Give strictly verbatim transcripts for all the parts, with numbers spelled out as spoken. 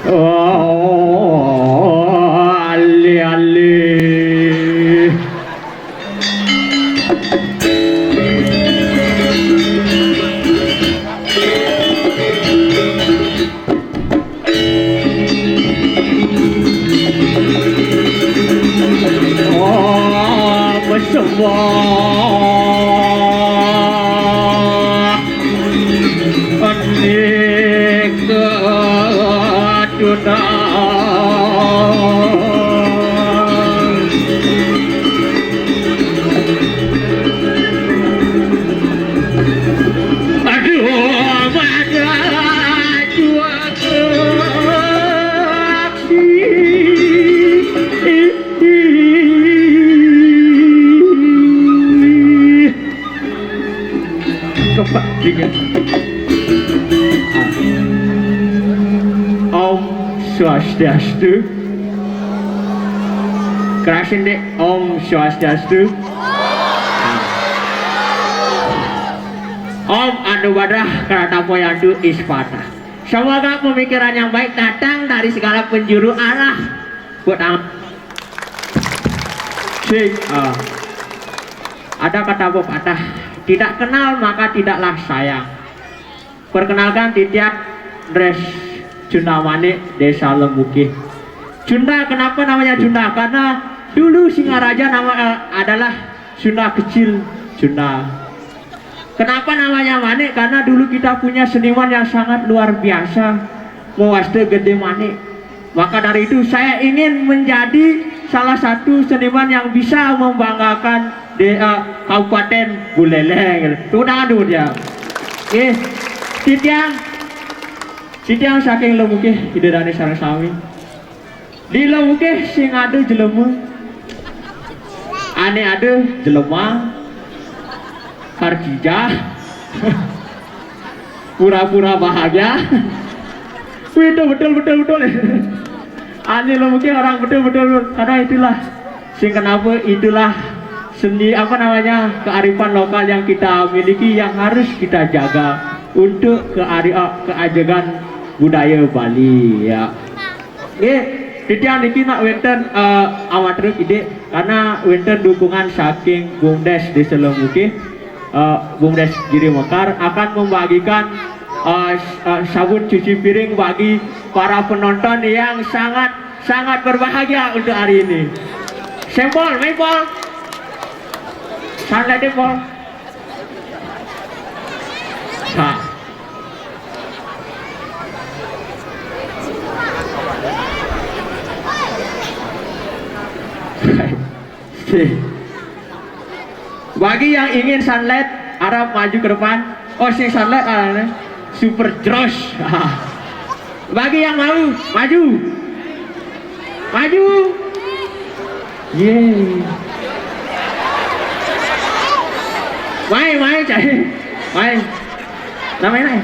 Oh, ale, ale. Oh, bersembah. Andika Tuhan. Aduh, mana jual. Kebak tiga. Om Swastiastu. Kerasin dek. Om Swastiastu. Om Anu Badah Karatapo Yantu Ispata. Semoga pemikiran yang baik datang dari segala penjuru arah. Buat tangan. Sik, ah. Ada kata pepatah, tidak kenal maka tidaklah sayang. Perkenalkan, titiang Dres Junda Manik, Desa Lemukih. Junda, kenapa namanya Junda? Karena dulu Singaraja nama, eh, adalah Junda kecil, Junda. Kenapa namanya Manik? Karena dulu kita punya seniman yang sangat luar biasa, Mawaste Gede Manik. Maka dari itu saya ingin menjadi salah satu seniman yang bisa membanggakan di, eh, Kabupaten Buleleng. Tepuk tangan dulu dia. Eh, titiang, titiang saking Lemukih, Ida Dane sareng sami. Di Lemukih sing ada jelema. Ane ada jelema. Kartija. Pura-pura bahagia. Wih, itu betul, betul, betul. Ani lo mungkin orang betul, betul, betul. Karena itulah, sing kenapa itulah seni, apa namanya, kearifan lokal yang kita miliki, yang harus kita jaga untuk keari-, eh, keajegan budaya Bali, ya. Nggih, titiang niki nak wenten, eh, amat truk idik, karena wenten dukungan saking Bumdes Desa Lemukih, eh, Bumdes Giri Mekar akan membagikan, eh, s-, eh, sabun cuci piring bagi para penonton yang sangat, sangat berbahagia untuk hari ini. Sempol, mempol. Sanlete, pol. Sa. Bagi yang ingin sanlet, arep maju ke depan. Oh, sing sanlet, ah, super josh. Bagi yang mau, maju. Maju. Yeay. Mai, mai, cai. Mai. Namanya, mai.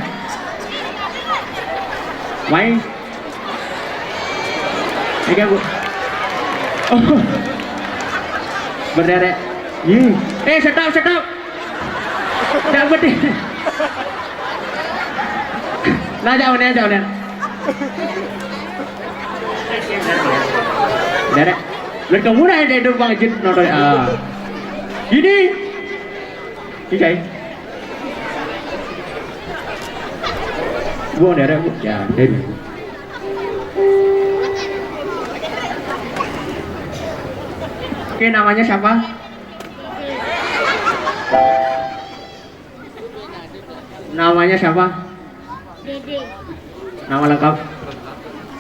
Mai. Ini kan, Bu. Oh. Berderet. Yeay. Eh, stop, stop. Jangan berhenti. Nah, jangan, jangan, jangan. Dere. Lha kamu dah ada dong Bang Jit nonton, ah. Gini. Ini, cai. Gua dere, Bu. Ya, dere. Oke, namanya siapa? Namanya siapa? Dede. Nama lengkap?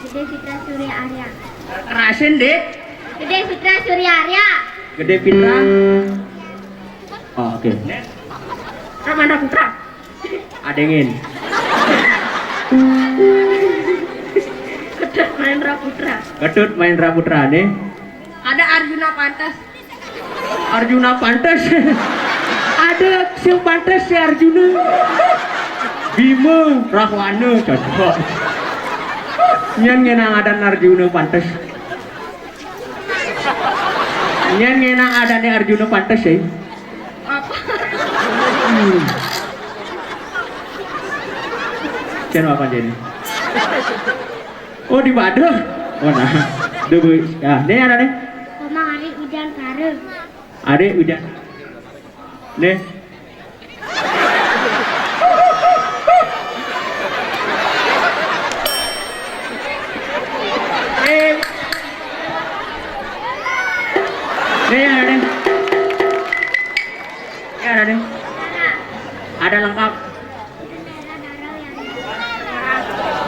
Gede Fitra Surya Arya. Kerasin, Dek. Gede Fitra Surya Arya. Gede Fitra. Oh, oke. Kamu anak putra? Adengin. Ketut Mahendra Putra. Ketut Mahendra Putra, nih. Ada Arjuna Pantes. Arjuna Pantes. Ada sing pantes si Arjuna. Bima Rahwana, cocok. Nyen ngenang adan Arjuna Pantes. Nyen ngenang adane Arjuna Pantes, ya. Apa? Hmm. Jen apa, Jen? Oh, di Badung. Oh, nah. Duh, Bu. Ya, nih ada nih. Omah hari ujan sareng. Ada ujan. Nih. Eh. Nih, ada nih. Nih, ada nih. Ada lengkap.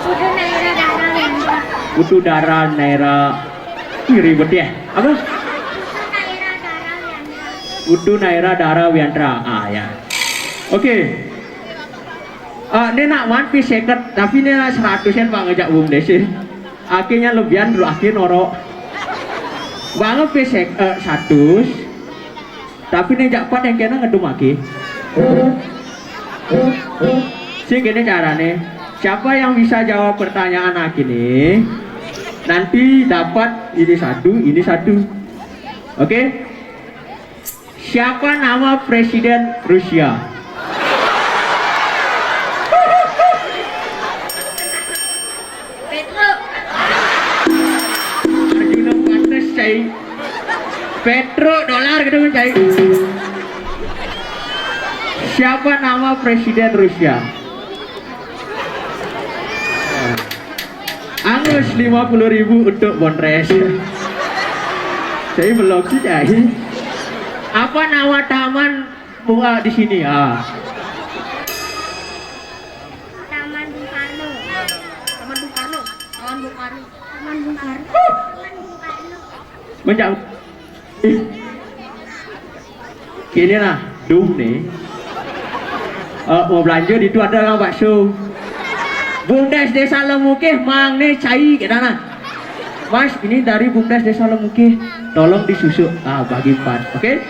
Kudu naira darah yang Kudu darah naira. Ih, ribet ya. Apa? Kudu naira darah yang Kudu naira darah wiantra. Ah, ya. Oke. Eh, ini nak wan pi seket, tapi ini nak seratus yen, Pak, ngejak bumdes sih. Akhirnya lebihan dulu, akhir noro. Bang pi sek, eh, satus. Tapi nih jak pat yang kena ngedum aki. Sing gini carane. Siapa yang bisa jawab pertanyaan aki nih, nanti dapat ini satu, ini satu. Oke? Siapa nama presiden Rusia? Petro. Arjuna pantes, cai. Petro dolar gitu, cai. Siapa nama presiden Rusia? Angus lima puluh ribu untuk Bondres. Saya belum sih, cai. Apa nama taman bunga di sini? Ah. Taman Bung Karno. Taman Bung Karno. Taman Bung Karno. Taman Bung Karno. Menjauh. Ih. Kini nah, duh nih. Eh, mau belanja di itu ada orang bakso. Bumdes Desa Lemukih, Mang nih cai kita nah. Mas, ini dari Bumdes Desa Lemukih. Tolong disusuk. Ah, bagi empat. Oke?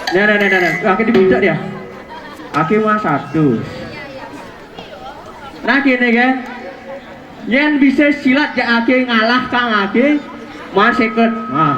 Nah, nah, nah, nah, nah. Oke, dibuka dia. Oke, Mas, satu. Nah, gini kan. Yen bisa silat ya ake ngalah kang ake, Mas seket. Nah.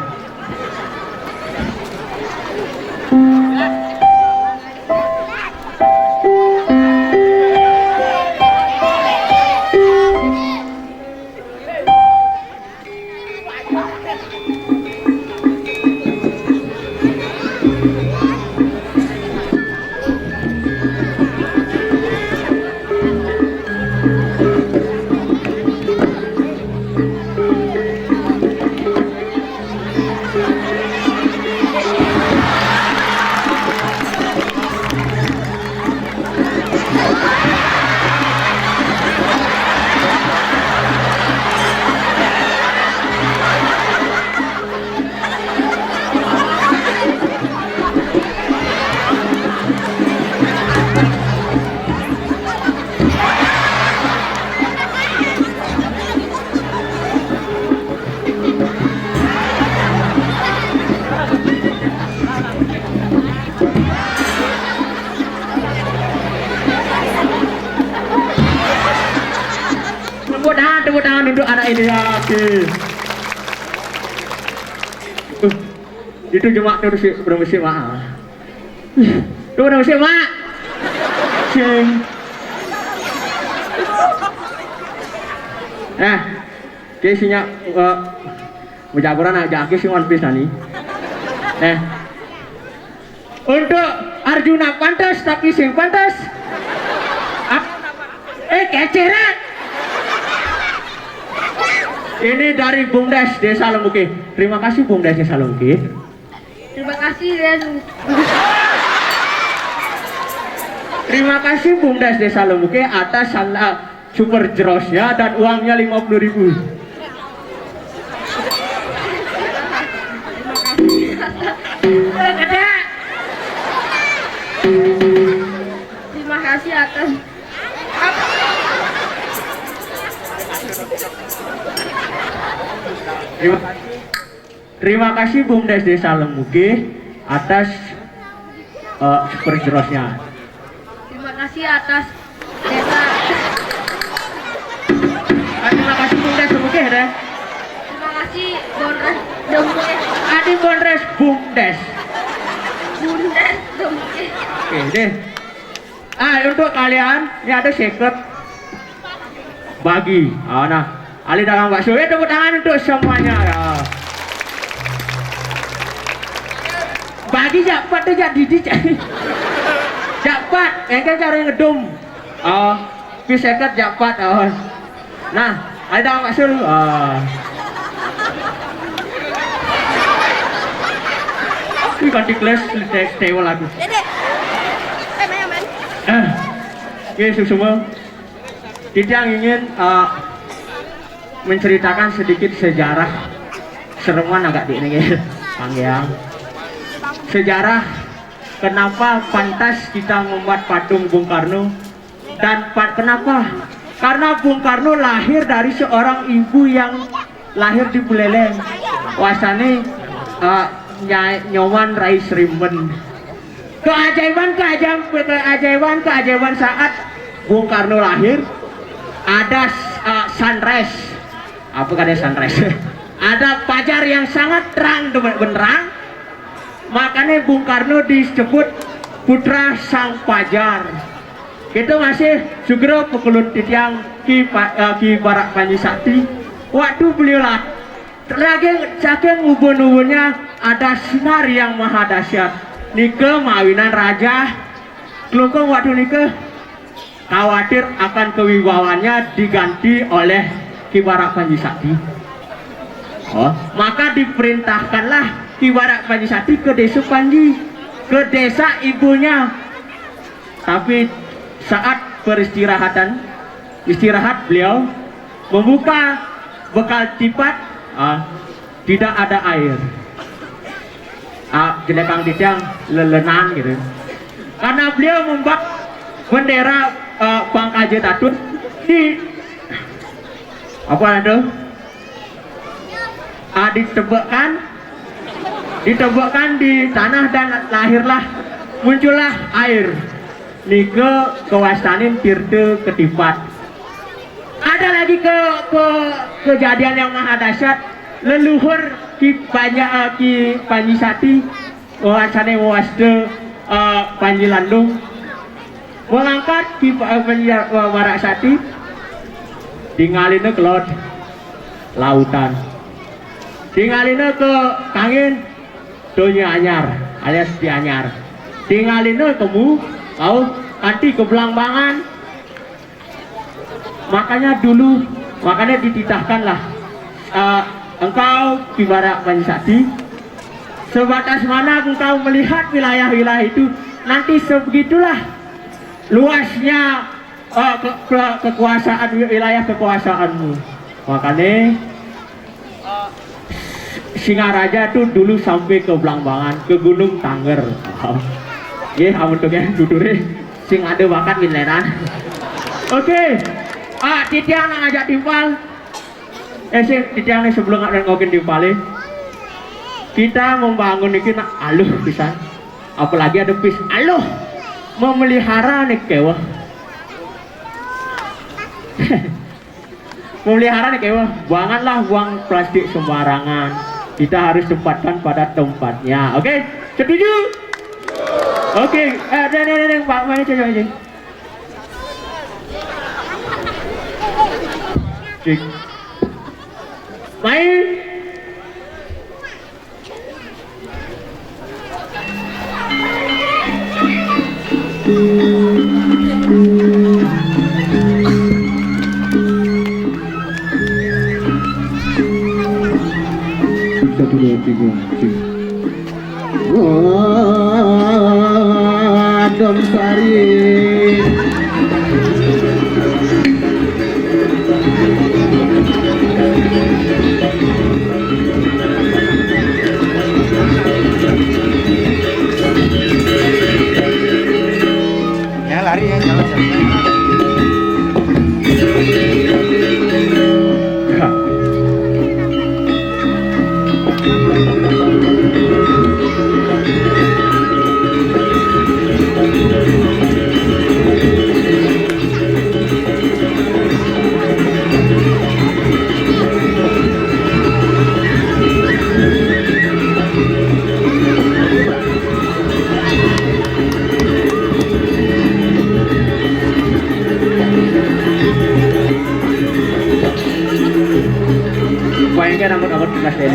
Tepuk tangan, tepuk tangan untuk anak ini ya. Oke. Uh, itu cuma terus sih, belum sih, Mak. Tuh, udah usir, Mak. Sing. Nah, oke, isinya, eh, mujaguran aja, oke, sing One Piece nih. Nah, untuk Arjuna pantas, tapi sing pantas. Ap-, eh, keceran. Ini dari Bumdes Desa Lemukih. Terima kasih, Bumdes Desa Lemukih. Terima kasih dan Terima kasih Bumdes Desa Lemukih atas sandal super jerosnya dan uangnya lima puluh ribu. Terima kasih atas Terima kasih. Terima kasih Bumdes Desa Lemukih atas, eh, super jerosnya. Terima kasih atas desa. Ah, terima kasih Bumdes Lemukih, deh. Terima kasih Bumdes Lemukih. Adi Bumdes Bumdes. Bumdes Lemukih. Oke, deh. Ah, untuk kalian, ini ada seket. Bagi. Ah, nah, ahli dagang bakso. Eh, tepuk tangan untuk semuanya. Ya. Bagi japat tu jadi di japat. Engke cara ngedum. Ah, pi seket japat. Ah. Nah, ahli dagang bakso. Ah. Ini ganti kelas, tewel aku. Dede. Eh, main, main. Eh, oke, semua. Titiang ingin, eh, menceritakan sedikit sejarah. Sereman agak di ini, Kang Yang. Sejarah kenapa pantas kita membuat patung Bung Karno dan pa-, kenapa? Karena Bung Karno lahir dari seorang ibu yang lahir di Buleleng. Wasane, eh, Nyai Nyoman Rai Serimben. Keajaiban, keajaiban, keajaiban, keajaiban saat Bung Karno lahir, ada, eh, sunrise. Apa katanya sunrise? Ada pajar yang sangat terang, benderang. Makanya Bung Karno disebut putra sang pajar. Kita masih segera pekulun titiang Ki, Pa-, eh, Ki Barak Panji Sakti. Waktu beliau lah, lagi saking ubun-ubunnya ada sinar yang maha dahsyat. Nika mawinan raja. Kelungkung waktu nika khawatir akan kewibawaannya diganti oleh Ki Barak Panji Sakti. Oh, maka diperintahkanlah Ki Barak Panji Sakti ke desa Panji, ke desa ibunya. Tapi saat peristirahatan, istirahat beliau membuka bekal tipat, ah, tidak ada air. Ah, jelekang titiang lelenan gitu. Karena beliau membawa bendera, eh, Bang Kaje Tatun di apa itu? Ah, ditebekkan, ditebekkan di tanah dan lahirlah, muncullah air. Nika kewastanin tirta ketipat. Ada lagi ke, ke kejadian yang maha dahsyat. Leluhur Ki Panja-, eh, Ki Panji Sati, wasane wasta, eh, Panji Landung, mengangkat Ki Pa-, eh, Panji, eh, Barak Sati, tingalina ke laut, lautan. Tingalina ke kangin, donya anyar, alias di anyar. Tingalina ke mu, kau, kanti ke Blambangan, Makanya dulu, makanya dititahkanlah, eh, engkau Ki Barak Panji Sakti, sebatas mana engkau melihat wilayah-wilayah itu, nanti sebegitulah luasnya, eh, ke-, ke-, kekuasaan, wilayah kekuasaanmu. Makanya Singaraja tuh dulu sampai ke Blambangan, ke Gunung Tangger. Nggih, amun tuh ya, tuture sing ada bakat milenan. Oke. Ah, titiang nak ngajak timpal. Eh, sing titiang nih sebelum ada ngokin timpale. Kita membangun iki nak aluh pisan. Apalagi ada pis aluh. Memelihara nih keweh. Memelihara nih keweh, buanganlah buang plastik sembarangan. Kita harus tempatkan pada tempatnya. Oke, setuju? Oke, eh, deh, deh, deh, deh, Pak, main aja, main aja. Cek. Main. Satu, dua, tiga, cek. Wah, Dom Sari. Ya, lari ya, jangan sampai. Rambut-rambut tunas deh.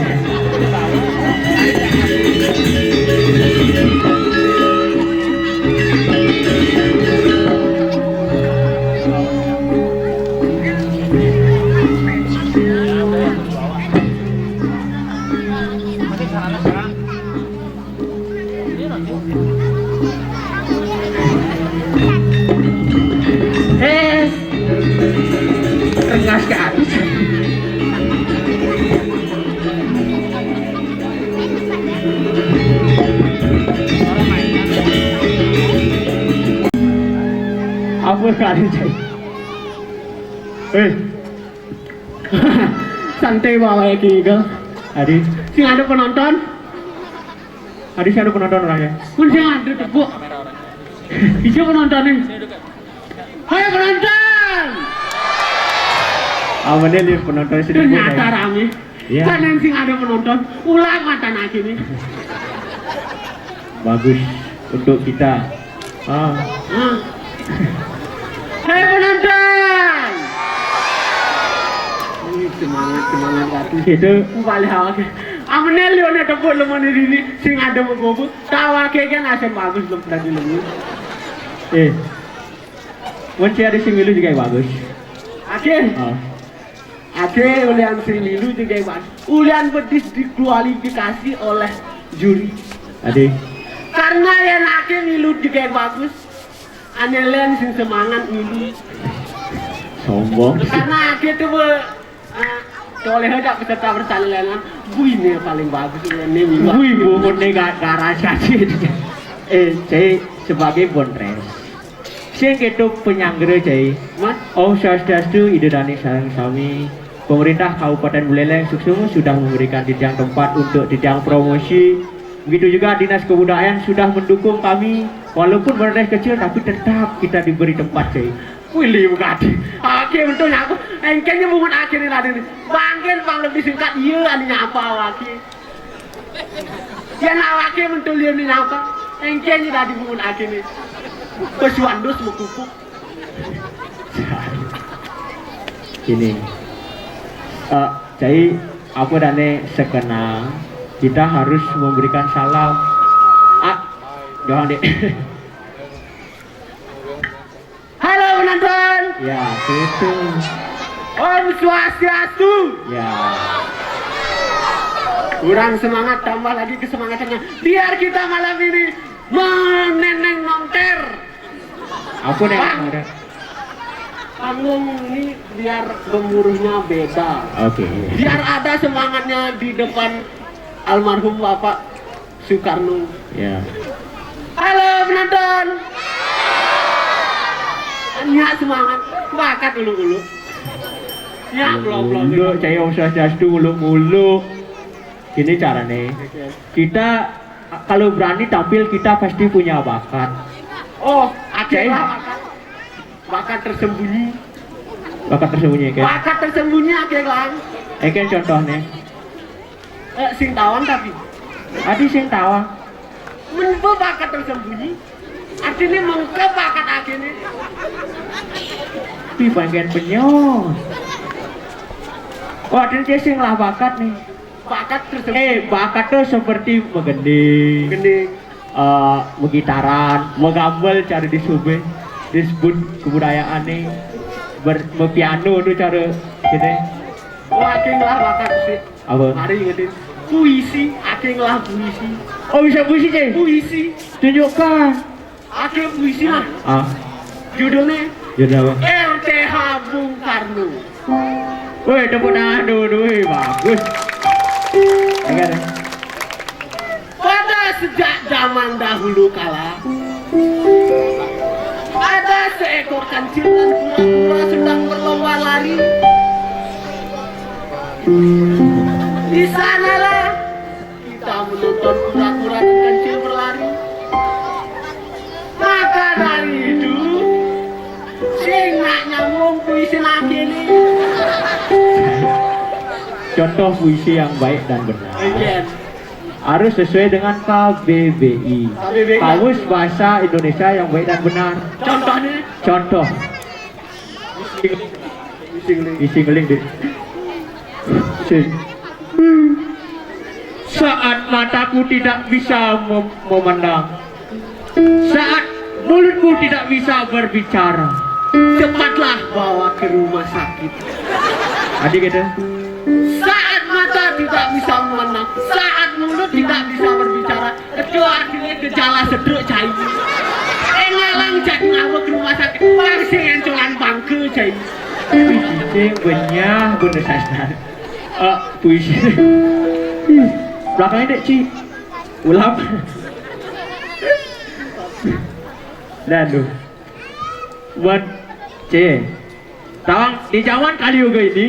Eh, rengas ke atas. Apa kali, Cai? Eh. Santai bawa ya, Ki Iga. Adi, sing ada penonton? Adi, sing ada penonton orangnya? Pun sing ada tepuk. Bisa penonton nih. Ayo penonton. Awane liur penonton sing tepuk, Ternyata ya. Rame. Iya. Kan yang sing ada penonton. Ulang mata nasi nih. Bagus untuk kita. Ah. Ah. Hei penonton. Wih, semangat, semangat, Ratu. Itu. Balik awak. Amene lione tepuk lemone dini sing ada menggobo. Tawake kan asem bagus lem tadi lemu. Eh. Wong ada sing milu juga bagus. Oke. Ah. Oke, ulian sing milu juga bagus. Ulian bedis dikualifikasi oleh juri. Ade. Karena yang ake milu juga bagus. Anelen sing semangat milu. Sombong. Karena ake tuh be, ah, toleh aja peserta pertandingan. Wih, ini yang paling bagus ini milu. Wih, bu, ini gak, gak rasa sih. Eh, saya sebagai bonres. Sing keto penyanggera, Cai. Mas? Om Swastiastu, Ida Dané sareng sami. Pemerintah Kabupaten Buleleng suksma sudah memberikan titiang tempat untuk titiang promosi. Begitu juga Dinas Kebudayaan sudah mendukung kami. Walaupun wadah kecil, tapi tetap kita diberi tempat, Cai. Wih, liu kati. Oke, betul nyapa. Engkenya bungut akhirnya tadi nih. Bangkin bang lebih singkat, iya, aninya apa, Waki? Yen awake mentul yen nyapa? Engke nyi dadi bungun akene. Pesuan dus mekupuk. Gini, eh, Cai, apa dane sekenal kita harus memberikan salam. Ah, jangan deh. Halo penonton. Ya, itu. Om Swastiastu. Ya. Kurang semangat, tambah lagi kesemangatannya. Biar kita malam ini meneneng nonter. Apa nih? Bang. Ada? Panggung ini biar gemuruhnya beda. Oke. Biar ada semangatnya di depan almarhum Bapak Soekarno. Ya. Halo penonton. Nyak semangat. Bakat dulu dulu. Nyak belum belum. Dulu, saya Om Swastiastu, mulu-mulu. Ini caranya. Oke. Kita kalau berani tampil, kita pasti punya bakat. Oh, ada. Oke. Lah bakat. Bakat tersembunyi. Bakat tersembunyi, kan? Bakat tersembunyi ada, Bang. Eh, kan contohnya. Eh, sing tawang tapi. Adi sing tawang. Menurut bakat tersembunyi. Artinya mengke bakat akhirnya. Tapi pengen penyos. Oh, artinya dia sing lah bakat nih. Bakat tersembunyi. Eh, bakat tuh seperti menggending. Gending. Eh, megitaran, megambel cara disebut, disebut kebudayaan nih. Ber, mepiano tuh cara gini. Wah, aking lah bakat sih. Apa? Mari ingetin. Puisi, aking lah puisi. Oh, bisa puisi, Cai? Puisi. Tunjukkan. Aking puisi lah. Ah. Judulnya Judul apa? R T H Bung Karno. Woi, tepuk tangan dulu, woi, bagus. Oke deh. Pada sejak zaman dahulu kala, ada seekor kancil dan kura-kura sedang berlomba lari. Di sanalah kita menonton kura-kura dan kancil berlari. Maka dari itu, sing nak nyambung puisi lagi nih. Contoh puisi yang baik dan benar. Iya. Harus sesuai dengan K B B I. K B B I. Kamus Bahasa Indonesia yang baik dan benar. Contohnya? Contoh. Isi ngeling. Isi ngeling, Dik. Sing. Saat mataku tidak bisa mem- memandang, saat mulutku tidak bisa berbicara, cepatlah bawa ke rumah sakit. Adik gitu. Saat mata tidak bisa memandang, saat mulut tidak bisa berbicara, itu artinya gejala stroke, cai. Engalang jadi ngawa ke rumah sakit, pasti encolan bangke, cai. Cicing benyah bener sadar. Ah, puisi. Belakangnya dek, Ci. Ulap. Dah tuh. Buat C. Tawang di zaman Kali Yuga ini,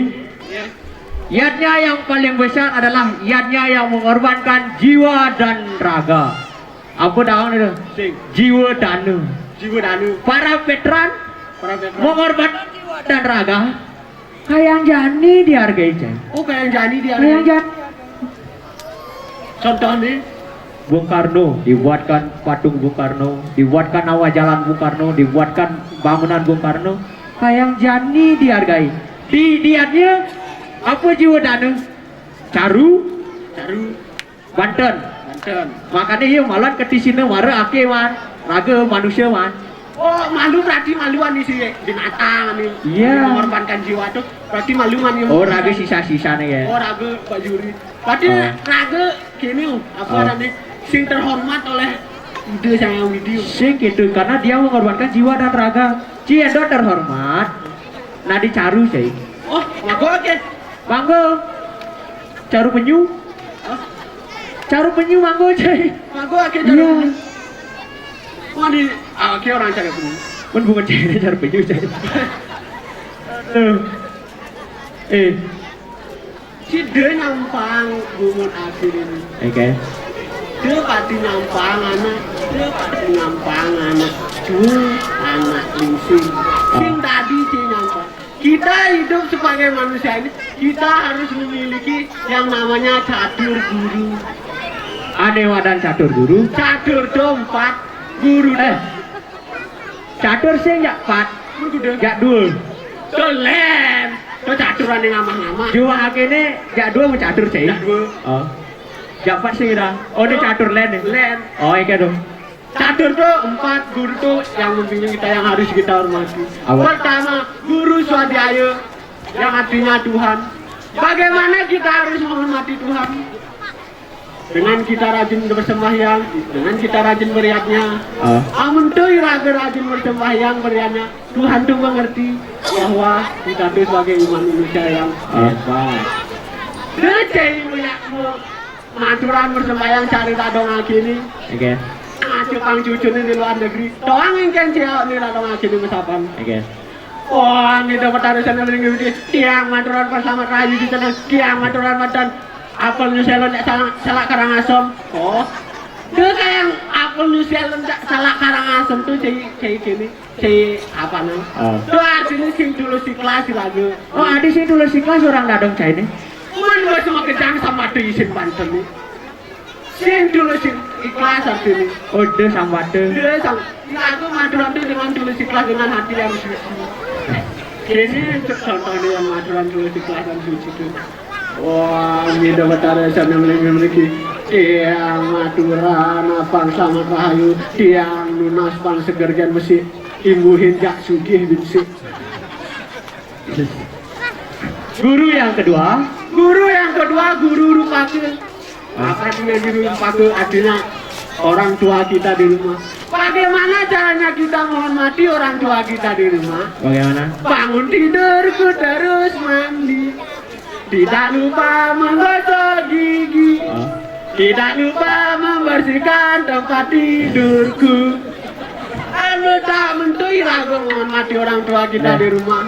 yadnya yang paling besar adalah yadnya yang mengorbankan jiwa dan raga. Apa tawang itu? Sing. Jiwa dana. Jiwa dana. Para veteran, para veteran, mengorbankan jiwa dan raga. Kayang jani dihargai, cai. Oh, kayang jani dihargai. Kayang jani. Contohnya? Bung Karno, dibuatkan patung Bung Karno, dibuatkan nawa jalan Bung Karno, dibuatkan bangunan Bung Karno. Kayang jani dihargai. Di diatnya apa jiwa dana? Caru. Caru. Banten. Banten. Makanya iya malan ketisina mara ake man. Raga manusia man. Oh, malu berarti maluan nih si binatang nih. Iya. Mengorbankan jiwa tuh. Berarti maluan nih. Oh, raga sisa-sisa nih ya. Oh, raga Pak Juri. Berarti, oh, raga kini apa, oh, namanya? Sing terhormat oleh Ida Sang Hyang Widhi. Sing gitu, karena dia mengorbankan jiwa dan raga. Ci Endo terhormat. Nah, dicaru, cai. Oh, mangga oke. Mangga. Caru penyu. Hah? Caru penyu mangga, cai. Mangga oke, caru, iya, penyu. Wah, di, ah, oke, orang caru penyu. Pun bukan cai, caru penyu, cai. Tuh. Eh. Sida nyampang gumun akhir ini. Oke. Dia pati nyampang anak, dia pati nyampang anak. Dua anak lingsing. Ah. Sing tadi sing nyampang. Kita hidup sebagai manusia ini, kita harus memiliki yang namanya catur guru. Ane wadan catur guru? Catur dompat, guru. Eh. Catur sing jak pat. Mun kudu. Jak dua. Tuh len. Tuh caturan yang ngamah-ngamah. Jua akene jak dua mau catur, cai. Jak dua. Oh. Jak pat sing dah. Oh, ini catur len nih. Len. Oh, iya dong. Catur tuh empat guru tuh yang membimbing kita, yang harus kita hormati. Apa? Pertama, guru swadhyaya yang artinya Tuhan. Bagaimana kita harus menghormati Tuhan? Dengan kita rajin bersembahyang, dengan kita rajin beryadnya. Ah. Amun tuh iraga rajin bersembahyang, beryadnya, Tuhan tuh mengerti bahwa kita tuh sebagai umat manusia yang, ah, hebat. Dia cai punya mau maturan bersembahyang cari tadong akini. Oke. Ngacu pang cucune di luar negeri. Doang engken cewek nih tadong akini mesapan. Oke. Wah, ini dapat hari sana beli gitu. Tiang maturan pas selamat rahayu di sana. Tiang maturan matan. Apel New Zealand ndak salah, salah Karangasem. Oh. Dia kayak apel New Zealand ndak salah Karangasem tuh, cai, cai gini. Cai apa nang? Ah. Tuh artinya sing tulus ikhlas lagi. Oh, adi sing tulus ikhlas orang dadong cai ini. Cuman gua sama kejang sama tuh isin Banten nih. Sing tulus sing ikhlas artinya. Oh, dia sama tuh. Dia sama. Nah, aku maturan tuh dengan tulus ikhlas, dengan hati yang suci. Ini untuk contohnya yang maturan tulus ikhlas dan suci tuh. Wah, mida Betara sana memiliki. Tiang maturan apang selamat rahayu, tiang nunas pan segerjan besi, imbuhin jak sugih binsik. Guru yang kedua. Guru yang kedua, guru rupake. Apa artinya guru rupake? Artinya orang tua kita di rumah. Bagaimana caranya kita menghormati orang tua kita di rumah? Bagaimana? Bangun tidurku terus mandi. Tidak lupa menggosok gigi. Ah. Tidak lupa membersihkan tempat tidurku. Anu tak mentui ragu menghormati orang tua kita, nah, di rumah.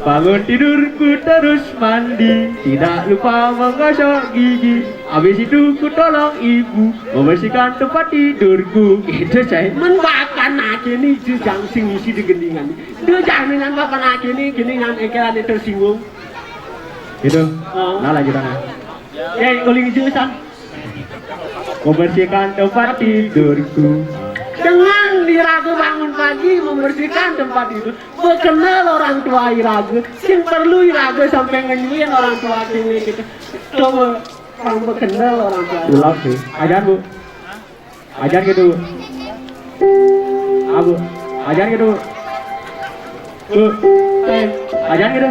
Bangun tidurku terus mandi, tidak lupa menggosok gigi. Habis itu ku tolong ibu membersihkan tempat tidurku. Gitu, saya. Men bapak nake nih jujang sing isi di gendingan. Duh, jaminan bapak nake nih gini ngan ekeran itu singgung. Gitu. Oh. Nah, lanjutannya. Ya, uling jusan. Membersihkan tempat tidurku. Dengan iraga bangun pagi membersihkan tempat tidur, bekenal orang tua iraga, sing perlu iraga sampai ngenyuin orang tua kini gitu. Coba. Orang berkendal orang tua. Gelap sih. Ajar, Bu. Ajar gitu. Abu. Ajar gitu. Bu. Eh, ajar gitu.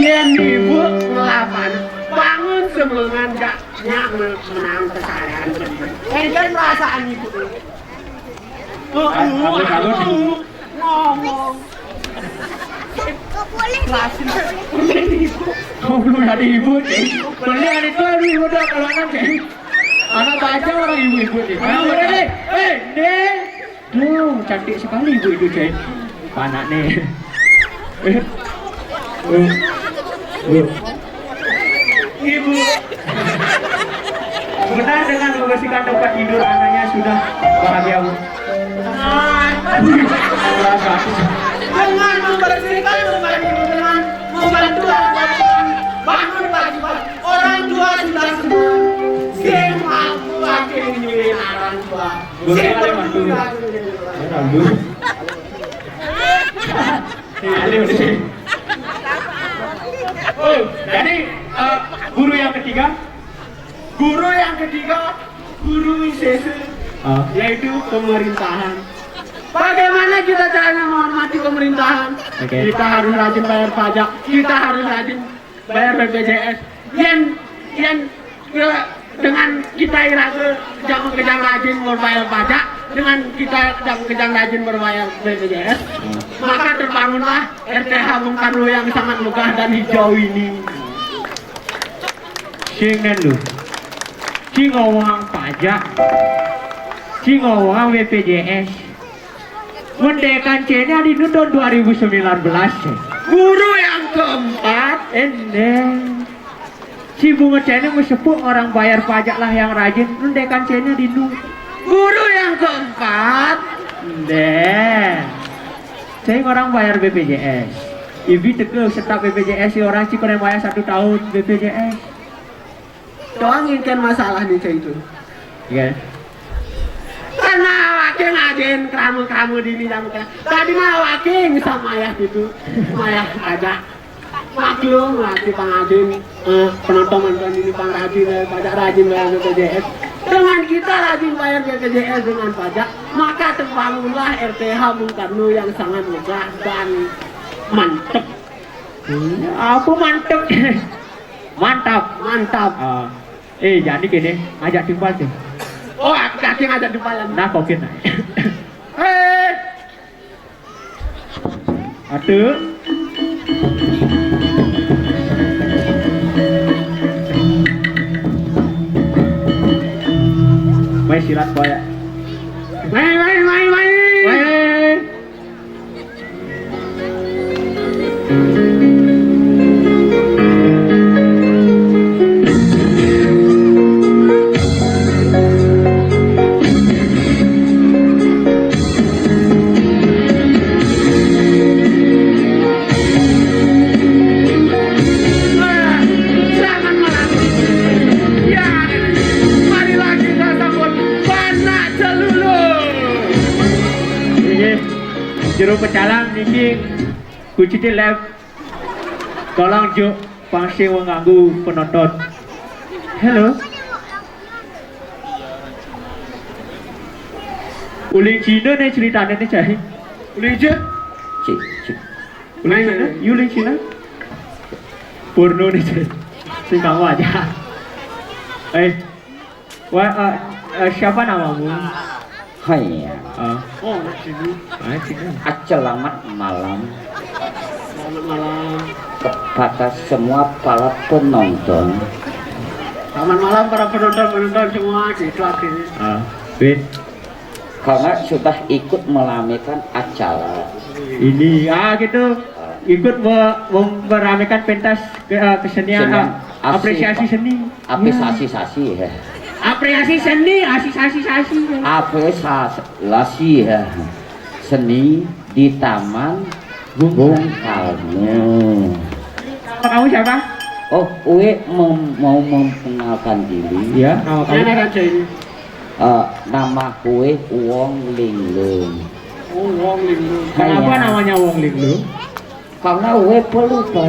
Yén ibu ngelapan, bangun semengan gak nyak menang kesalahan. Kan perasaan ibu. Bagus, bagus. Ngomong. Kok boleh? Jelasin. Kok belum ada ibu, Ceng? Beli hari itu, aduh, ibu udah keluaran, Ceng. Anak baca orang ibu-ibu, Ceng. Nah, udah deh. Eh, deh. Tuh, cantik sekali ibu itu, Ceng. Anak nih. Eh. Eh. Eh. Ibu. Benar dengan membersihkan tempat tidur anaknya sudah bahagia, Bu. Dengan membersihkan tempat tidur, dengan membantu anak-anak, bangun pagi-pagi. Orang tua sudah senang. Sing mampu lagi nyuwin orang tua. Sing mampu lagi nyuwin orang tua. Aduh, sih. Oh, jadi, eh, guru yang ketiga? Guru yang ketiga, guru sese, ah, yaitu pemerintahan. Bagaimana kita caranya menghormati pemerintahan? Oke. Kita harus rajin bayar pajak, kita harus rajin bayar B P J S. Yén, yén, eh, dengan kita ira ke jang kejang rajin membayar pajak, dengan kita jang kejang rajin membayar B P J S, maka terbangunlah R T H Bung Karno yang sangat megah dan hijau ini. Sing nén lu. Sing ngomong pajak. Sing ngomong B P J S. Mendekan céné di nu tahun dua ribu sembilan belas, Ceng. Guru yang keempat. Endéng. Si bunga céné mah sepuh, orang bayar pajak lah yang rajin. Mendekan céné di nu. Guru yang keempat. Endéng. Céng orang bayar B P J S. Ibi teke staf B P J S, si orang cik orang bayar satu tahun B P J S. Doang ingkén masalah nih, Céng, itu. Iya. Karena waké ngajin keramu-keramu dini jam ke-, tadi mah waké sama ayah gitu. Sama ayah aja. Maklum lah, si pangajin, eh, penonton-penonton ini pangrajin, eh, pajak rajin bayar B P J S. Dengan kita rajin bayar B P J S dengan pajak, maka terbangunlah R T H Bung Karno yang sangat megah dan mantep. Hmm, apa mantep? Mantap. Mantap. Ah. Eh, jadi kéné, ajak timpal tuh. Oh, aku kaki ngajak timpalan. Nah, kokin. Eh. Atuh. Mai silat, boy. Mai, mai, mai, mai. Mai. Selamat malam. Ya, mari lagi kita sambut Panak Celulu. Inggih, juru pecalang niki kunci lab. Tolong juk pang sing mengganggu penonton. Halo. Uling Cina nih ceritanya nih, Cai. Uling Cina? Cik, cik. Uling Cina? Main, main. You uling Cina? Porno nih, Cai. Sing kamu aja. Eh, Wah, eh, eh, siapa namamu? Hai, ya. Ah. Oh, anak sini. Ah, sini. Acelamat malam. Selamat malam. Kepada semua para penonton. Selamat malam para penonton-penonton semua, gitu akhirnya. Ah, Win. Karena sudah ikut meramaikan acara. Ini, ah, gitu. Ah. Ikut me-, mem-, meramaikan pentas ke-, eh, kesenian, seni, ah, apresiasi seni. Apresiasi sasi, ya. Apresiasi seni, asisasi sasi. Apresiasi, ya. Seni di Taman Bung Karno. Nama kamu siapa? Oh, Uwe mem-, mau memperkenalkan diri. Ya, nama kamu? Saya Raja ini. Eh, nama Uwe Wong Linglung. Oh, Wong Linglung. Kenapa namanya Wong Linglung? Karena Uwe pelupa.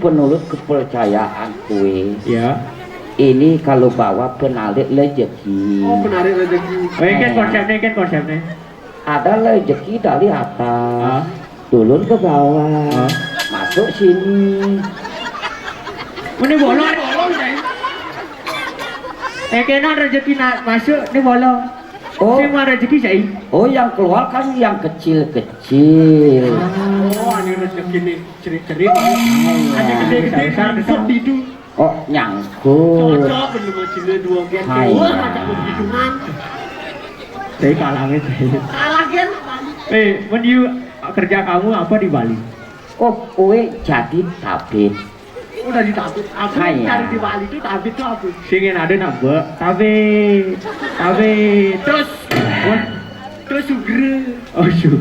penurut kepercayaan kue. Ya. Ini kalau bawa penarik rezeki. Oh, penarik rezeki. Oh, ini kan konsepnya, kan konsepnya. Ada rezeki dari atas. Ah. Turun ke bawah. Ah. Masuk sini. Ini bolong. Bolong, guys. Eh, kena rezeki nak masuk, ini bolong. Oh. Semua rezeki saya. Oh, yang keluar kan yang kecil-kecil. Oh, ini rezeki nih, cerit-cerit. Ada gede-gede, besar, besar, besar. Itu. Oh, nyangkut. Cocok, bener, cina dua gen. Hai. Wah, ada perhitungan. Saya kalah, saya. Kalah, gen. Eh, when you kerja kamu apa di Bali? Oh, kue jadi tabib. Udah ditabib. Apa yang cari di Bali itu tabib itu apa? Sing ada nak buat tabib. Tabib. Terus, wah, terus sugri. Oh, su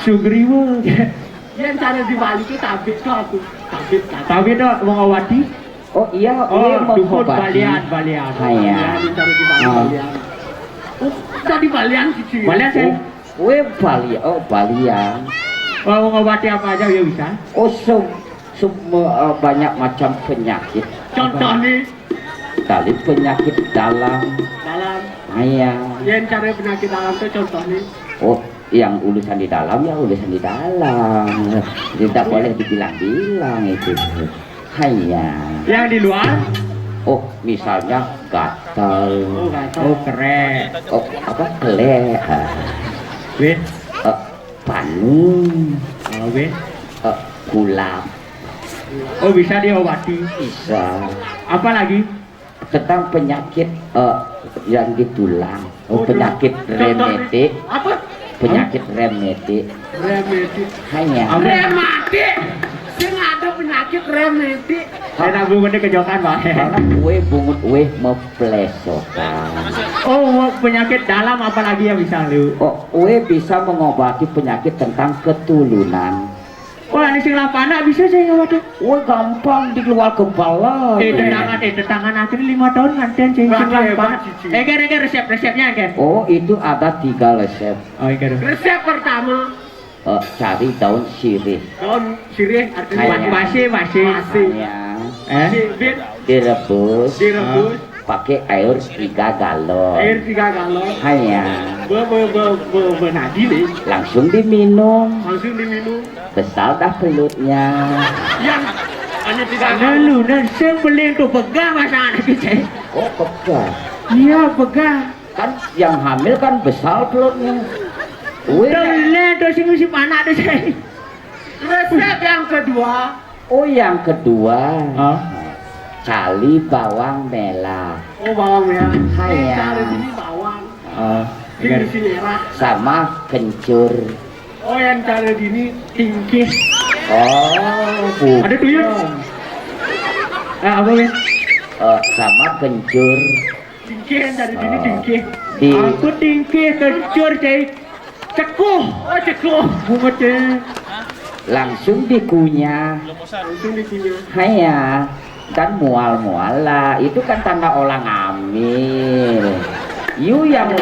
sugriwa. Yang cari di Bali itu tabib itu apa? Tabib, tabib. Tabib itu mengobati. Oh iya, oh, iya, dukun mengobati. Balian, balian. Hai, ya. Balian, yang cari di Bali, oh. Balian. Oh, tadi balian sih. Balian, saya. Oh, kue balian, oh, balian. Oh, mengobati apa aja ya bisa? Oh, sem semua, eh, banyak macam penyakit. Contoh nih? Dari penyakit dalam. Dalam. Iya. Yang cari penyakit dalam tuh contoh nih? Oh, yang urusan di dalam ya urusan di dalam. Tidak boleh dibilang-bilang itu. Hanya. Yang di luar? Oh, misalnya gatal. Oh, gatal. Oh, kerek. Oh, apa, kelek? Ah. Weh. Eh, panu. Oh, weh. Eh, kulap. Oh, bisa diobati. Bisa. Apa lagi? Tentang penyakit, eh, yang di tulang. Oh, penyakit rematik. Apa? Penyakit rematik. Rematik. Hanya. Apa? Rematik. Sing ada penyakit rematik. Saya nabung ini kejokan, Pak. Karena kue bungut, kue meplesotan. Oh, penyakit dalam apa lagi yang bisa lu? Oh, kue bisa mengobati penyakit tentang keturunan. Wah, ini sing lapanak bisa saya ngobati. Wah, gampang di luar kepala. Eh, tentangan, eh, tentangan akhirnya lima tahun nganten sing, sing lapanak. Eh, kira-kira resep-resepnya, kan? Oh, itu ada tiga resep. Oh, iya. Resep pertama. Eh, cari daun sirih. Daun sirih artinya? Basi, basi. Basi. Ya. Eh? Sibit. Direbus. Direbus. Pakai air tiga galon. Air tiga galon. Hanya. Be, be, be, be, be, nadi nih. Langsung diminum. Langsung diminum. Besar dah pelutnya. Yang hanya tiga galon. Lalu, dan sing beling tuh pegang masa anak kita. Oh, pegang. Iya, pegang. Kan yang hamil kan besar pelutnya. Wih. Tuh, lihat tuh si musim anak tuh, saya. Resep yang kedua. Oh, yang kedua. Hah? Cari bawang merah. Oh, bawang merah. Hai, ya. Cari sini bawang. Oh, ini merah. Sama kencur. Oh, yang cari dini tingkih. Oh, bukan. Ada tuyul. Eh, apa, Win? Eh, sama kencur. Tingkih, yang cari dini tingkih. Aku tingkih kencur, cai. Cekuh. Oh, cekuh. Bungut, ya. Langsung dikunyah. Langsung dikunyah. Haya. Dan mual-mual lah. Itu kan tanda orang hamil. You yang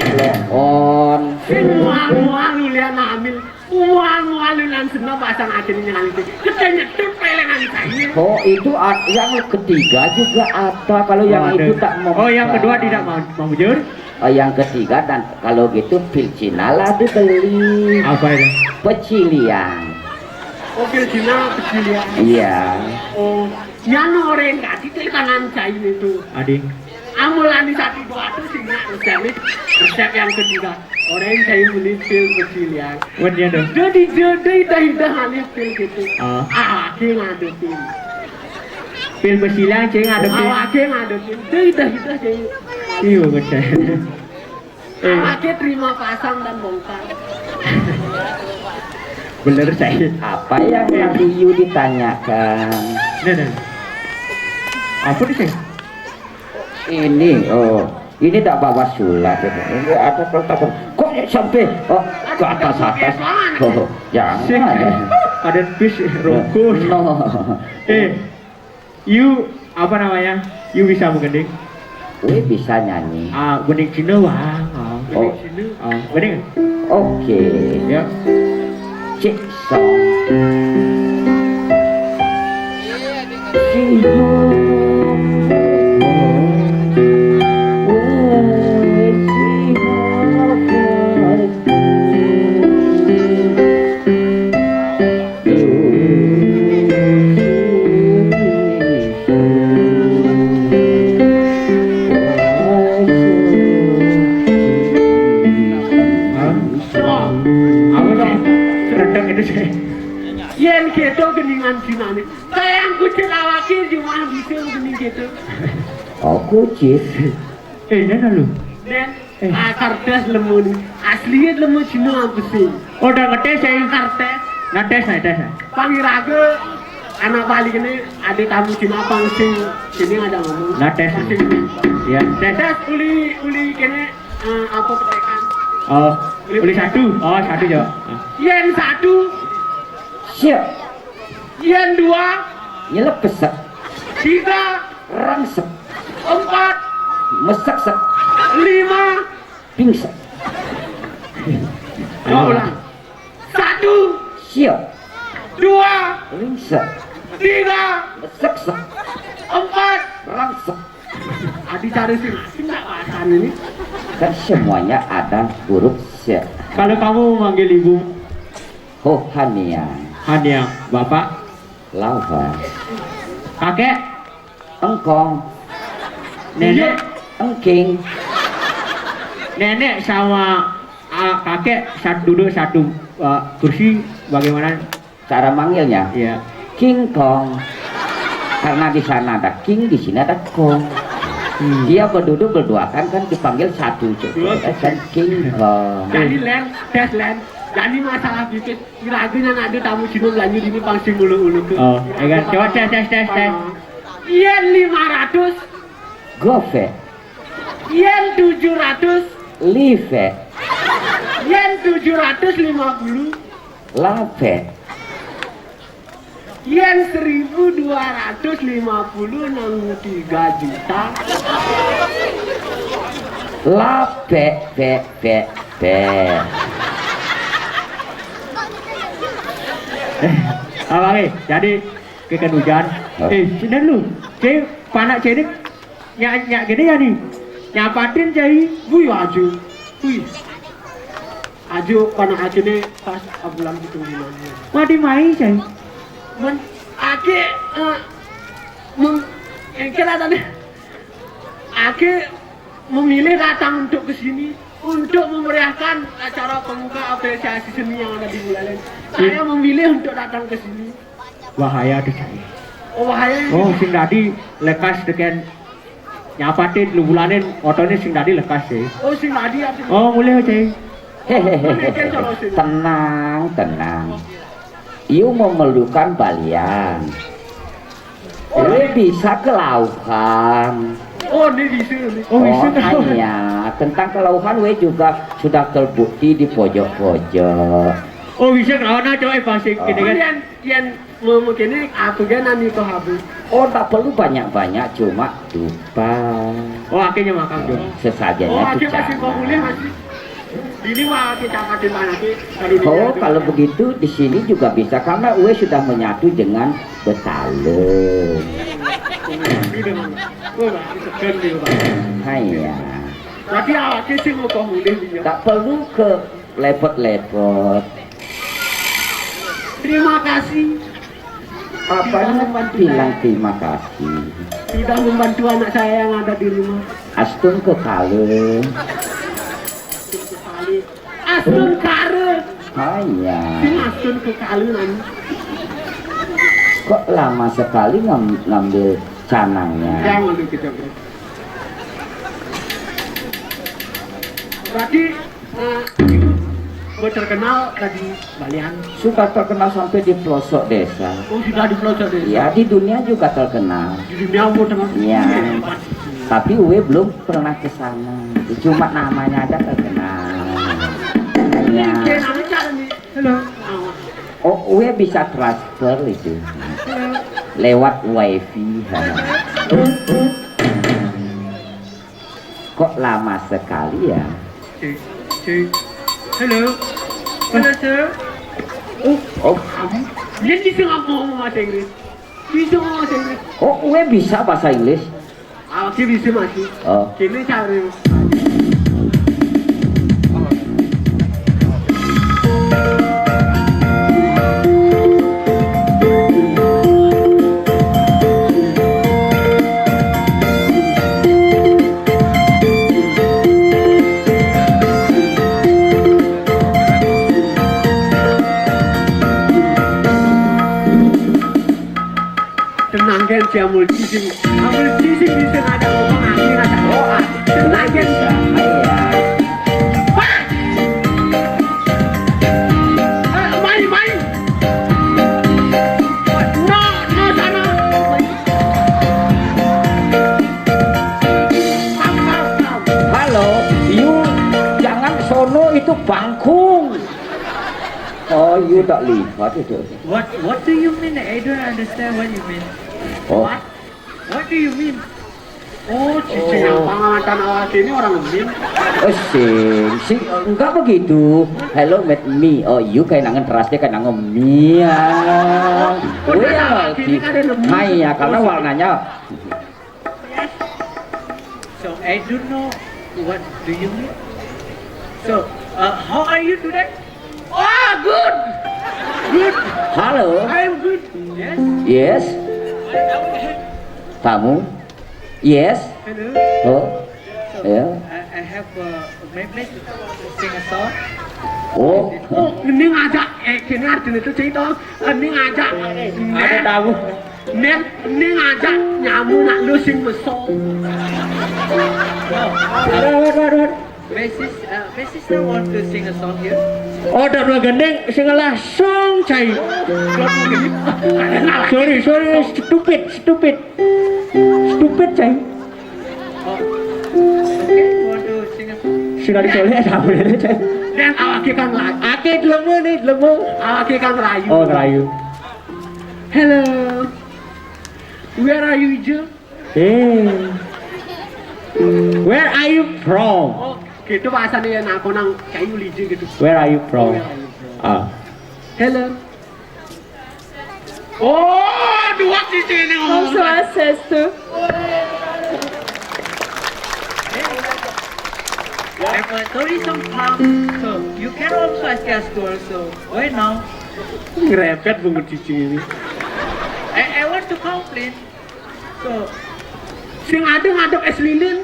on. Mual-mual lu lihat hamil. Mual-mual lu langsung pasang aja nih nyali. Kita nyetut pelengan saya. Oh, itu yang ketiga juga ada. Kalau yang itu tak mau. Oh, yang kedua tidak mau, mau jujur? Oh, yang ketiga, dan kalau gitu pil Cina lah dibeli. Apa itu? Peciliang. Oh, pil Cina peciliang. Iya. Oh, ya, no, orang tadi tuh tangan saya itu. Adi. Amulan di satu dua tuh sih nggak resep nih. Resep yang ketiga. Orang saya beli pil peciliang. Wah, dia tuh. Jadi, jadi dah, dah, aneh pil gitu. Ah. Ah, dia ngadepin. Pil peciliang, cing, ngadepin. Ah, dia ngadepin. Dah, dah, dah, cing. Iya, ngecek. Eh. Awake terima pasang dan bongkar. Bener, saya. Apa yang tadi you ditanyakan? Nih, nih. Apa nih, Ceng? Ini, oh, ini tak bawa surat. Ini ada kertas. Kok sampai, oh, ke atas-atas? Oh, jangan. Sing, ada bis rokok. No. Eh, you apa namanya? You bisa menggending? Wih, bisa nyanyi. Ah, gending Cina, wah. Oh, Oh. Gending Cina. Oh, gending. Oke. Ya. Cek song. Apa sih? Rendang itu sih. Yen gitu geningan Cina nih. Kayak kucing awake cuma bisa gening gitu. Oh, kucing. Eh, ini lu. Nen, Eh. Ah, kertas lemu nih. Aslinya lemu Cina apa sih? Oh, udah ngetes ya? Kertas. Ngetes, ngetes. Pangiraga anak balik ini ada tamu Cina apa sing sini ada ngomong. Ngetes. Sing. Ya, tes. Tes uli uli kene eh, apa petekan? Oh, uli satu. Oh, satu ya. Yen satu. Siap. Yen dua. Nyelep pesek. Tiga. Rengsek. Empat. Mesek-sek. Lima. Pingsek. Mau ulang. Satu. Siap. Dua. Ringsek. Tiga. Mesek-sek. Empat. Rengsek. Adi cari sih, nggak bahasa ini. Kan semuanya ada huruf se. Kalau kamu manggil ibu? Oh, Hania. Hania, bapak? Lauha. Kakek? Engkong. Nenek? Iya. Engking. Nenek sama ah, kakek satu duduk satu ah, kursi, bagaimana? Cara manggilnya? Iya. King Kong. Karena di sana ada king, di sini ada kong. Hmm. Dia berduduk berduaan kan dipanggil satu, coba. Dua. Kan King Kong. Jadi Len, tes Len. Jadi masalah dikit, kira-kira ada tamu Cina belanja ini pang sing ulu-ulu ke. Oh, ya kan? Coba tes, tes, tes, tes. Yen lima ratus. Gope. Yen tujuh ratus. Live. Yen tujuh ratus lima puluh. Lape. Yen seribu dua ratus lima puluh nang tiga juta. Lape, pe, pe, pe. Eh, apa nih? Jadi, ke kan hujan. Hah? Eh, sini lu. Cek, panak cek ini. Nyak, nyak gede ya nih. Nyapatin, Cai. Wih, aju. Wih. Aju, panak aju nih pas bulan gitu bulan. Wadi mai, Cai. Men, ake, eh, mem, engkel ada nih. Ake memilih datang untuk ke sini untuk memeriahkan acara pembuka apresiasi seni yang ada di Bulalen. Saya memilih untuk datang ke sini. Bahaya tuh, Cai. Oh, bahaya ini. Oh, sing dadi lekas deken nyapatin lu bulanin otoné sing dadi lekas sih. Oh, sing dadi apa? Oh, mulai, Cai. Hehehe. Tenang, tenang. You memerlukan balian. Oh, ini bisa kelauhan. Oh, ini bisa nih. Oh, bisa. Makanya, tentang kelauhan, we juga sudah terbukti di pojok-pojok. Oh, bisa kelauhan aja, eh, pasti. Oh. Gini kan. Kemudian, yang Ngomong kene, aku ge nani ko habis. Oh, tak perlu banyak-banyak, cuma dupa. Oh, akhirnya makan tuh. Sesajennya. Oh, akhirnya masih mau boleh masih. Ini mah kita kasih mana sih? Oh, kalau begitu di sini juga bisa karena Uwe sudah menyatu dengan Betalu. Ini memang. Oh, segan dia, Pak. Hai ya. Berarti awaknya sih mau kok boleh dia. Tak perlu ke lepot-lepot. Terima kasih. Apanya bilang terima kasih? Sudah membantu anak saya yang ada di rumah. Astun kekale. Astun kekale. Astun kare. Hanya. Sing astun kekale nani. Kok lama sekali ngam- ngambil canangnya? Jangan dulu kita, Bro. Berarti eh, Gue terkenal dari Balian. Sudah terkenal sampai di pelosok desa. Oh, sudah di pelosok desa. Ya, di dunia juga terkenal. Di dunia apa, teman? Iya. Tapi Uwe belum pernah ke sana. Cuma namanya aja terkenal. Ya. Halo. Oh, Uwe bisa transfer itu. Lewat wifi. Kok lama sekali ya? Cek, cek. Halo. Halo, sir. Oh, oh. Dia bisa ngomong bahasa Inggris. Bisa ngomong bahasa Inggris. Oh, Uwe bisa bahasa Inggris? Ah, dia bisa, masih. Oh. Gini cari. Tenang kan, si Amul Cising. Amul Cising bisa ada ngomong akhir ada doa. Tenang kan. Wah! Eh, mai, mai. No, no, sana. Halo, you jangan sono, itu bangkung. Oh, you tak lihat itu. What What do you mean? I don't understand what you mean. Oh. What What do you mean? Oh, cicing yang pangatan awak ini orang Min. Oh, sing, sing, enggak begitu. Hello, meet me. Oh, you kayak nangen teras dia kayak nangen me. Ah. Oh, well, ini kan ada lebih. Hai ya, karena warnanya. So I don't know what do you mean. So, uh, how are you today? Oh, good. Good. Halo. I am good. Yes. Yes. Kamu? Yes. Hello. Oh. So, ya. I, I have a message to sing a song. Oh. Oh, ini ngajak, eh, kini artinya itu cerita. Ini ngajak. Ada tamu. Nen, ini ngajak nyamu nak lu sing beso. Aduh, aduh, aduh. My sis, uh, my sister want to sing a song here. Oh, dak gendeng, sing lah song, cai. Sorry, sorry, stupid, stupid. Stupid, cai. Oh. Okay, you want to sing a song? Sudah dicolek, tak boleh, cai. Dan awak kan lain. Ake delemu nih, delemu. Awak kan rayu. Oh, rayu. Hello. Where are you, Ijo? Eh. Where are you from? Oh, gitu bahasanya ya, nah, konang kayu liji gitu. Where are you from? Where are you from? Ah. Hello. Oh, dua di sini. Om Swastiastu. Have a tourism farm, so you can also ask us to also. Why now? Ngerepet bungut cicing ini. I, I want to complain. So, sing ada ngadep es lilin.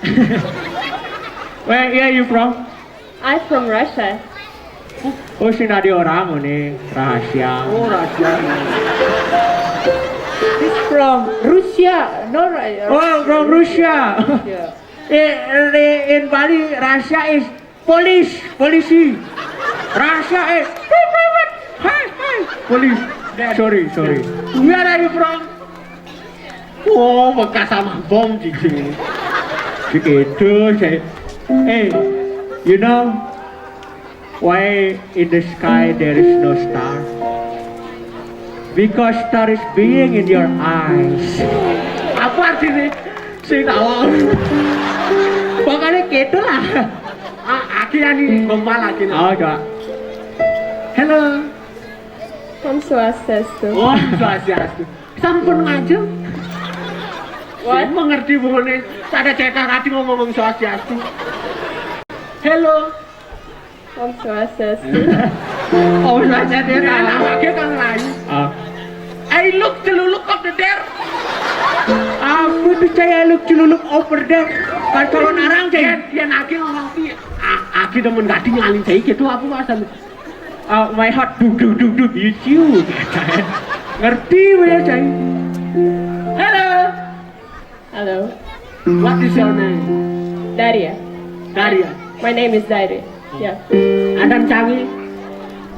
Where, where are you from? I'm from Russia. Oh, sing ada orang ini rahasia. Oh, rahasia. He's from Russia. No, Ru- Oh, from Russia. Yeah. Eh, eh, in Bali, Russia is police, polisi. Russia is, hey, hey, hey, police. Sorry, sorry. Where are you from? Oh, bekas sama bom, cicing. Begitu, saya. Hey, you know, why in the sky there is no star? Because star is being in your eyes. Apa artinya? Sing tahu. Pokoknya gitu lah. Ah, aki ani gombal aki. Oh, coba. Hello. Om Swastiastu. Om Swastiastu. Sampun ngajeng. What? Saya mengerti bukannya. Ada cekak hati ngomong Om Swastiastu. Hello. Om Swastiastu. Om Swastiastu ya, nah, nah, dia kan lain. Ah. I look celuluk of the dare. Aku tuh cai I look celuluk over there. Kan kalau narang cai. Dia, dia nagih ngomong pi. A- Aki demen gadi ngalin saya gitu apa masalah? Uh, my heart duk duk duk duk, you you. Ngerti ya, cai? Hello. Hello. What is your name? Daria. Daria. My name is Daria. Yeah. Adan Cangi.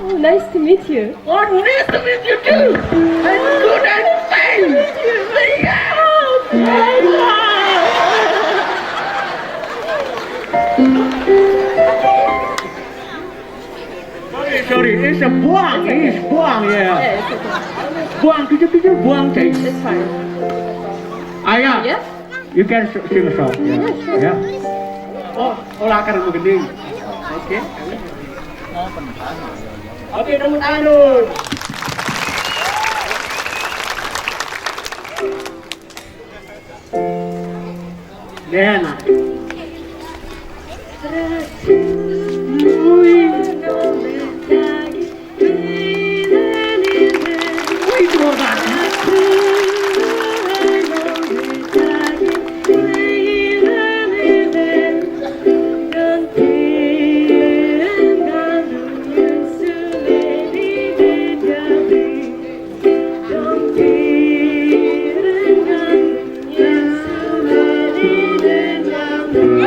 Nice to meet you. Oh, nice to meet you too. I'm good, I'm fine. Yeah. Sorry, sorry, it's a buang, it's buang, yeah. Yeah, it's okay. Buang, tujuh tujuh buang, cai. It's fine. Ayah, yes? You can s- sing a song. Yeah, yeah, sure. Yeah. Oh, olah karena begini. Oke. Oke, tepuk tangan dulu. Dena.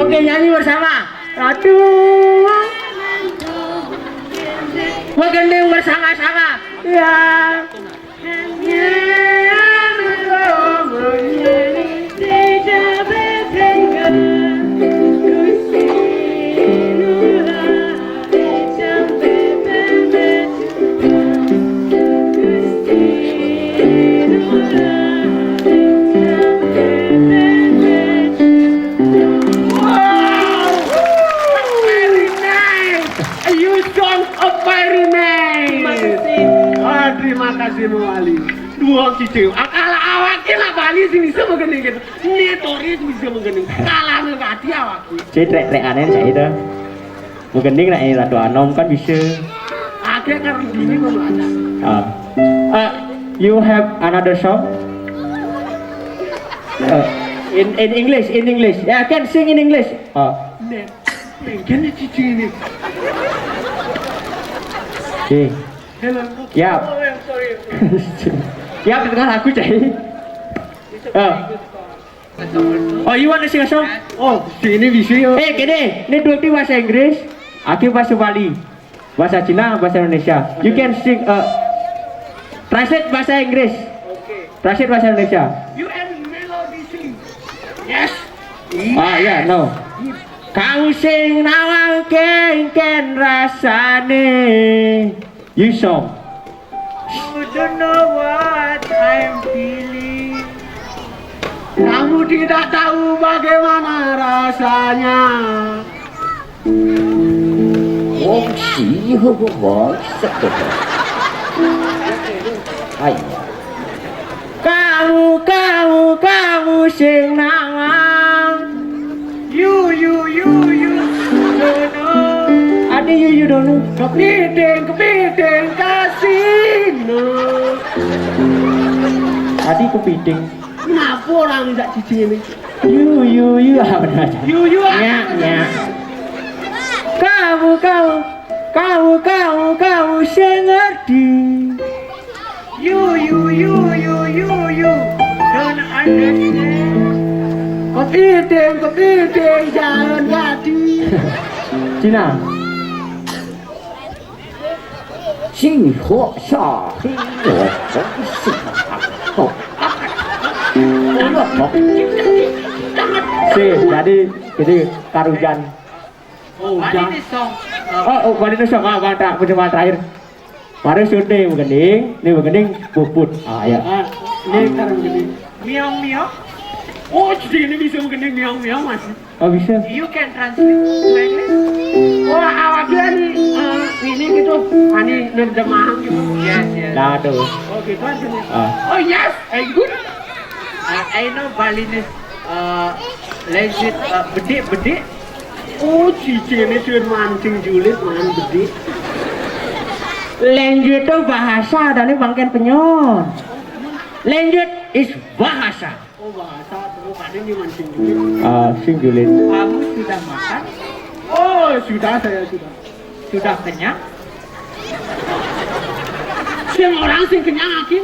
Oke, nyanyi bersama. Satu. Begending bersama-sama. Ya. Wow! Very nice. You song a very nice. Terima kasih. Ah, terima kasih, Mawali. Dua cici. Akala awake nak Bali sing bisa begending gitu. Ini Toris bisa begending. Kalah nang hati awake. Cai trek-trek aneh cai dah. Begending nak ini Ratu Anom kan bisa. Ada kan gini mau ada. Ah. Uh, you have another song? Uh, in in English, in English. Yeah, I can sing in English. Uh. Nih, mungkin ini cici ini. Oke. Hello. Ya. Oh, I'm sorry. Ya, di tengah lagu, cai. It's a very good song. Oh, you want to sing a song? Oh, si ini bisa ya. Eh, gini, ini dua kali bahasa Inggris, akhir bahasa Bali, bahasa Cina, bahasa Indonesia. You can sing, uh, translate bahasa Inggris. Oke. Translate bahasa Indonesia. You and melody sing. Yes. Ah, ya, no. Kamu sing nawang kengken rasane. You song. You don't know what I'm feeling. Kamu tidak tahu bagaimana rasanya. Wong sih, wong sekolah. Ayo. Kamu, kamu, kamu sing nawang. You, you, you, you, don't know. Adi, you, you don't know. Kepiting, kepiting, kasino. Adi kepiting. Kenapa orang tidak cicing ini? You, you, you, apa namanya? You, you, apa? Nyak, nyak. Kamu, kamu, kamu, kamu, kamu sing ngerti. You, you, you, you, you, you don't understand. Kepiting, kepiting, jangan jadi. Cina. Sing ho sa, sing ho, sing ho. Si, jadi, jadi karujan. Oh, Bali udah. Ini song. Oh, oh, Bali ini song. Ah, Bang, tak, percuma terakhir. Mari sunde begending, ini begending puput. Ah, ya. Ah, ini sekarang begending. Miau, miau. Oh, jadi ini bisa begending miau, miau, Mas. Oh, bisa. You can translate to English. Wah, awak dia nih, eh, ini gitu. Ani nerjemahan gitu. Yes, yes. Nah, tuh. Oh, gitu aja nih. Ah. Oh, yes, eh, good. Uh, I know Balinese, uh, language, uh, bedik, bedik. Oh, cici ini sudah mancing julid, man bedik. Language itu bahasa, dan ini bangken penyon. Language is bahasa. Oh, bahasa, terus ada ini mancing julid. Ah, sing julid. Kamu sudah makan? Oh, sudah, saya sudah. Sudah kenyang? Sing orang sing kenyang akhir.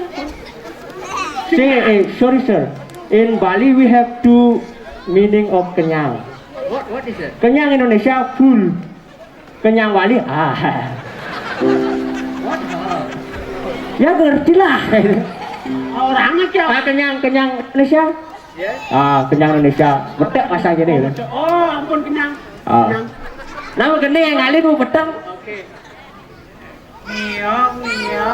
Sing, eh, sorry, sir. In Bali, we have two meaning of kenyang. What, what is it? Kenyang Indonesia full. Kenyang Bali, ah. Ya ngerti lah. Orangnya siapa? Ah, kenyang, kenyang Indonesia. Ya. Ah, kenyang Indonesia. Betek masa gini. Oh, ampun, kenyang. Ah. Kenyang. Nama gini yang ngalih mau betek? Oke. Miau, miau,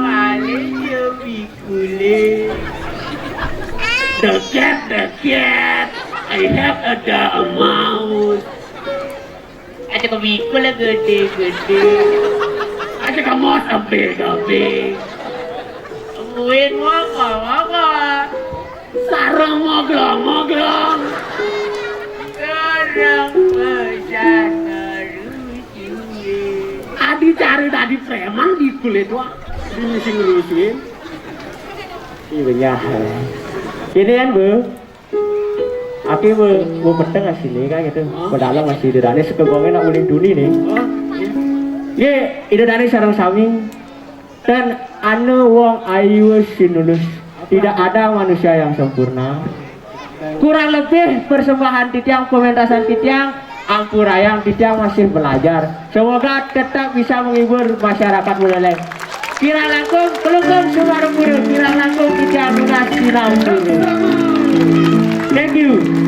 ngalih ya bikule. Deket, deket. I have a mouse. Aja ke bikul lah gede-gede. Aja ke mouse abe-abe. Win waka-waka. Sarang moglong-moglong. Sarang besar ngerusuin. Adi cari tadi preman di kulit wak. Di misi ngerusuin. Iya, benyah. Ini kan, Bu. Aki, Bu, Bu peteng asli kan gitu. Hah? Padahal masih di dane sekegongnya nak uling duni nih. Oh, iya. Ye, ida dane sarang sami. Dan anu wong ayu sinulus. Tidak ada manusia yang sempurna. Kurang lebih persembahan titiang, pementasan titiang, ampurayang titiang masih belajar. Semoga tetap bisa menghibur masyarakat Buleleng. Kirang langkung, kelungkung sumarung guru, kirang langkung titiang lunas sinau guru. Thank you.